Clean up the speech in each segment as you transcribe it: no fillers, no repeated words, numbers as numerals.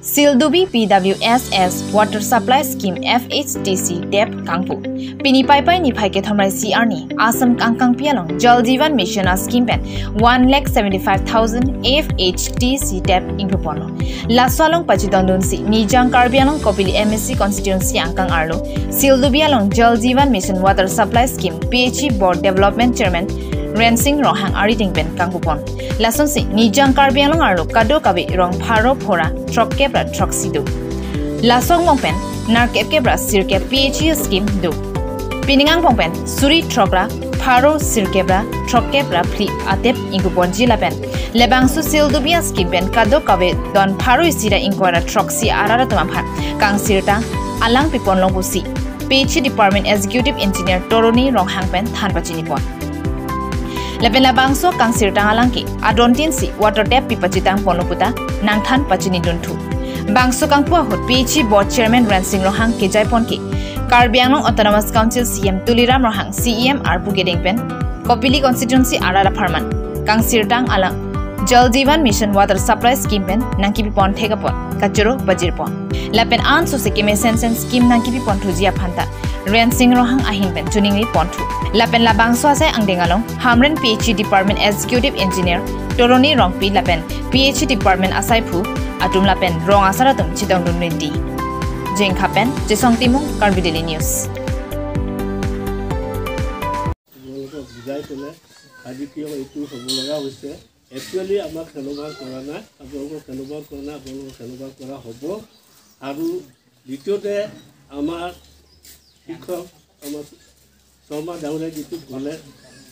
Sildubi PWSS Water Supply Scheme FHTC Tap Kangpu Pini Pai Pai ni Phai ke Thamrai CR ni Assam Kangkang Pialong Jal Jeevan Mission a scheme pen 1,75,000 FHTC Tap ingrupono Laswalong Pachidondun si Nijang Karbi Anglong Kopili MSc Constituency Angkang Arlo Sildubi Along Jal Jeevan Mission Water Supply Scheme PHE Board Development Chairman Rensing Rohang Ari Dingben Kangpupon Lason si Nijang Karbi Anglong Arlo Kado Kabi Rong Pharo Phora Trok Kebra Trok Sidu Lasong Mongpen Narkep Kebra Sirke PHE Scheme Du Piningang Pongpen Suri Trokra Pharo Sirkebra Trok Kebra Phli Atep Ingupon Jilapen Lebangsu Sildubia Scheme Pen Kado Kabe Don Pharo Isira Inkwara Trok Si Arara Tumaphan Kang Sirta Alang Pipon Longbusi PHE Department Executive Engineer Toroni Ronghang Pen Thanpachinipon Lepela bangso kang sirtang alangki adontin si water tap pipachitang ponoputa nangthan pachini dunthu bangso kangpua hot PHE Board Chairman Ransing Rohang kejai ponki Karbi Anglong Autonomous Council CM Tuliram Rohang CEM Arpu Gedengpen Kopili Constituency Arara Pharman kang sirtang alang Jal Jeevan Mission Water Supply Scheme pen nangki pipon thekapon kachuro bajirpon lapen an so sikime sensen scheme nangki pipon thujia phanta Rensing Rohang ahin pen chuningri ponthu lapen labangso asai angdengalong Hamren PHE Department Executive Engineer Toroni Rongpi lapen PHE Department asai phu atum lapen rong asaratum chidong dunni jengkha pen jesong timung Karbi Daily News বুজাই পেলাই আজি কিয় এইটো হ'ব লগা হৈছে। Actually আমাক handover কৰা নাই, আপোনালোকক হেণ্ডঅভাৰ কৰা নাই, আপোনালোকক হেণ্ডঅভাৰ কৰা হ'ব। আৰু দ্বিতীয়তে আমাৰ শিক্ষক আমাৰ শৰ্মা ডাঙৰীয়াই যিটো ক'লে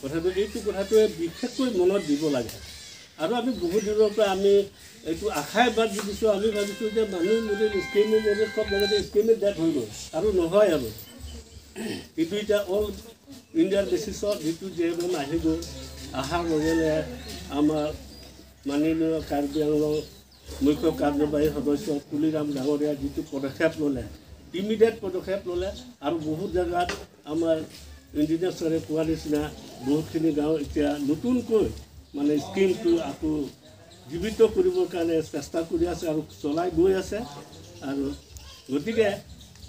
কথাটো, এইটো কথাটোৱে বিশেষকৈ মনত দিব লাগে। আৰু আমি বহুত দিনৰ পৰা আমি এইটো আশাই বাদ দি দিছোঁ। আমি ভাবিছোঁ যে মানুহ মৰিল, স্কীমো মৰিল, চব জেগাতে স্কীমে ডেথ হৈ গ'ল আৰু নহয় আৰু। কিন্তু এতিয়া অল ইণ্ডিয়াৰ বেচিছত যিটো জে এম এম আহি গ'ল, অহাৰ লগে লগে আমাৰ মাননীয় কাৰ্বি আংলং মুখ্য কাৰ্যবাহী সদস্য তুলিৰাম ডাঙৰীয়া যিটো পদক্ষেপ ল'লে, ইমিডিয়েট পদক্ষেপ ল'লে। আৰু বহুত জেগাত আমাৰ ইঞ্জিনিয়াৰ ছাৰে কোৱা নিচিনা বহুতখিনি গাঁও এতিয়া নতুনকৈ মানে স্কীমটো আকৌ জীৱিত কৰিবৰ কাৰণে চেষ্টা কৰি আছে আৰু চলাই গৈ আছে। আৰু গতিকে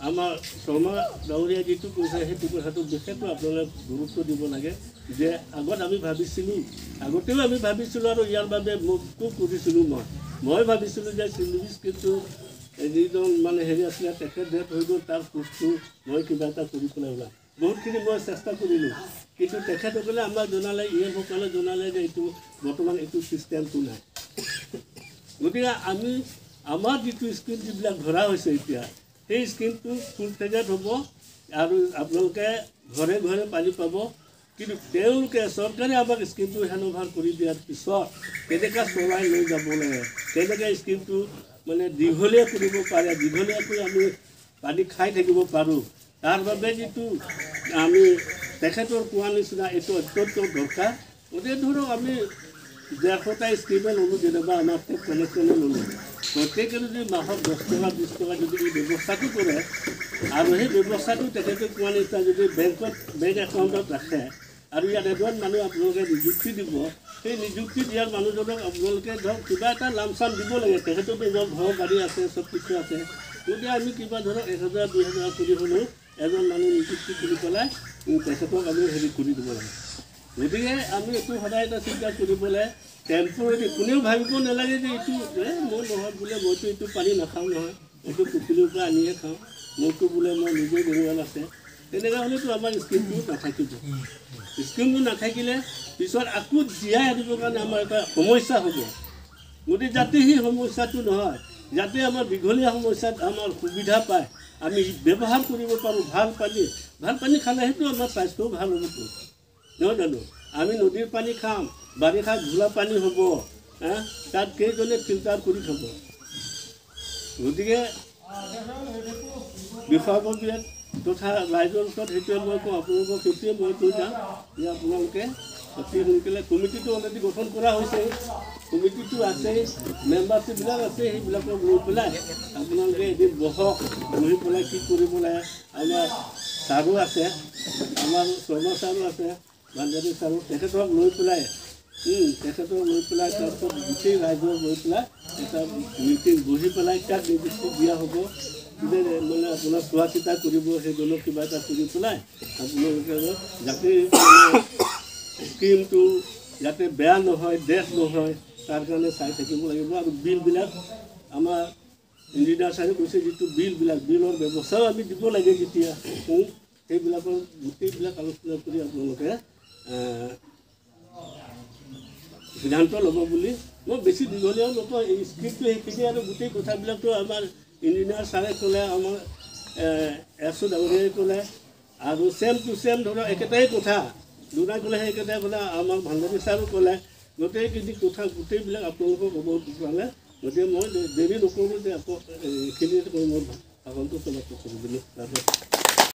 আমাৰ শৰ্মা ডাঙৰীয়াই যিটো কৈছে সেইটো কথাটো বিশেষকৈ আপোনালোকে গুৰুত্ব দিব লাগে যে আগত আমি ভাবিছিলোঁ, আগতেও আমি ভাবিছিলোঁ আৰু ইয়াৰ বাবে মোকো কৰিছিলোঁ। মই ভাবিছিলোঁ যে চিলডুবি স্কীমটো যিজন মানে হেৰি আছিলে তেখেত ডেথ হৈ গ'ল, তাৰ পোষ্টটো মই কিবা এটা কৰি পেলাই ওলাম। বহুতখিনি মই চেষ্টা কৰিলোঁ, কিন্তু তেখেতসকলে আমাক জনালে, ই এমসকলে জনালে যে এইটো বৰ্তমান এইটো ছিষ্টেমটো নাই। গতিকে আমি আমাৰ যিটো স্কীম যিবিলাক ধৰা হৈছে এতিয়া, সেই স্কীমটো ফুল ফ্লেজেড হ'ব আৰু আপোনালোকে ঘৰে ঘৰে পানী পাব। কিন্তু তেওঁলোকে চৰকাৰে আমাক স্কীমটো হেণ্ড অভাৰ কৰি দিয়াৰ পিছত কেনেকৈ চলাই লৈ যাব লাগে, কেনেকৈ স্কীমটো মানে দীঘলীয়া কৰিব পাৰে, দীঘলীয়াকৈ আমি পানী খাই থাকিব পাৰোঁ, তাৰ বাবে যিটো আমি তেখেতৰ কোৱা নিচিনা এইটো অত্যন্ত দৰকাৰ। গতিকে ধৰক আমি 150টা স্কীমে ল'লোঁ, যেনিবা আমাৰ টেপ কানেকশ্যনে ল'লোঁ, প্ৰত্যেকে যদি মাহত 10 টকা 20 টকা যদি এই ব্যৱস্থাটো কৰে আৰু সেই ব্যৱস্থাটো তেখেতে কোৱা নিচিনা যদি বেংকত বেংক একাউণ্টত ৰাখে আৰু ইয়াত এজন মানুহ আপোনালোকে নিযুক্তি দিব, সেই নিযুক্তি দিয়াৰ মানুহজনক আপোনালোকে ধৰক কিবা এটা লামচাম দিব লাগে। তেখেতৰো নিজৰ ঘৰ বাৰী আছে, চব কিছু আছে। গতিকে আমি কিবা ধৰক 1000 2000 কৰি হ'লেও এজন মানুহ নিযুক্তি কৰি পেলাই তেখেতক আমি হেৰি কৰি দিব লাগে। গতিকে আমি এইটো সদায় এটা চিন্তা কৰিব লাগে। টেম্পৰেৰী কোনেও ভাবিব নালাগে যে এইটো মই নহয় বোলে মইতো এইটো পানী নাখাওঁ নহয়, এইটো পুখুৰীৰ পৰা আনিহে খাওঁ, মোৰতো বোলে মই নিজে বনোৱা আছে, তেনেকুৱা হ'লেতো আমাৰ স্কীমটো নাথাকিব। স্কীমটো নাথাকিলে পিছত আকৌ জীয়াই আনিবৰ কাৰণে আমাৰ এটা সমস্যা হ'ব। গতিকে যাতে সেই সমস্যাটো নহয়, যাতে আমাৰ দীঘলীয়া সমস্যাত আমাৰ সুবিধা পায়, আমি ব্যৱহাৰ কৰিব পাৰোঁ ভাল পানী। ভাল পানী খালে সেইটো আমাৰ স্বাস্থ্যও ভাল হ'বতো, নহয় জানো? আমি নদীৰ পানী খাম, বাৰিষা ঘোলা পানী হ'ব, তাত কেইজনে ফিল্টাৰ কৰি খাব? গতিকে বিষয়ববীয়াত তথা ৰাইজৰ ওচৰত সেইটোৱে মই কওঁ, আপোনালোকক সেইটোৱে মই কৈ যাওঁ যে আপোনালোকে অতি সোনকালে কমিটিটো অলৰেডি গঠন কৰা হৈছে, কমিটিটো আছে, মেম্বাৰশ্বিপবিলাক আছে, সেইবিলাকক লৈ পেলাই আপোনালোকে এদিন বহক, বহি পেলাই কি কৰিব লাগে। আমাৰ ছাৰো আছে, আমাৰ শৰ্মা ছাৰো আছে, বান্ধৱী ছাৰো, তেখেতক লৈ পেলাই তেখেতক লৈ পেলাই, তাৰপিছত গোটেই ৰাইজক লৈ পেলাই এটা মিটিং বহি পেলাই কাক নিযুক্তি দিয়া হ'ব, কোনে মানে আপোনাৰ চোৱা চিতা কৰিব, সেইজনক কিবা এটা কৰি পেলাই আপোনালোকে যাতে স্কীমটো যাতে বেয়া নহয়, ডেথ নহয়, তাৰ কাৰণে চাই থাকিব লাগিব। আৰু বিলবিলাক আমাৰ ইঞ্জিনিয়াৰ ছাৰে কৈছে, যিটো বিলবিলাক, বিলৰ ব্যৱস্থাও আমি দিব লাগে যেতিয়া, সেইবিলাকৰ গোটেইবিলাক আলোচনা কৰি আপোনালোকে সিদ্ধান্ত ল'ব বুলি মই বেছি দীঘলীয়াও নকওঁ। এই স্ক্ৰিপ্টটো সেইখিনি আৰু গোটেই কথাবিলাকতো আমাৰ ইঞ্জিনিয়াৰ ছাৰে ক'লে, আমাৰ এছ অ' ডাঙৰীয়াই ক'লে, আৰু ছেম টু ছেম ধৰক একেটাই কথা দুটাই ক'লে, সেই একেটাই কথা আমাৰ ভাণ্ডাৰী ছাৰো ক'লে। গোটেইখিনি কথা গোটেইবিলাক আপোনালোকক ক'ব পালে। গতিকে মই দেৰি নকৰোঁ যে আকৌ এইখিনি কৈ মই ভাষণটো সমাপ্ত কৰি দিলোঁ। তাৰপিছত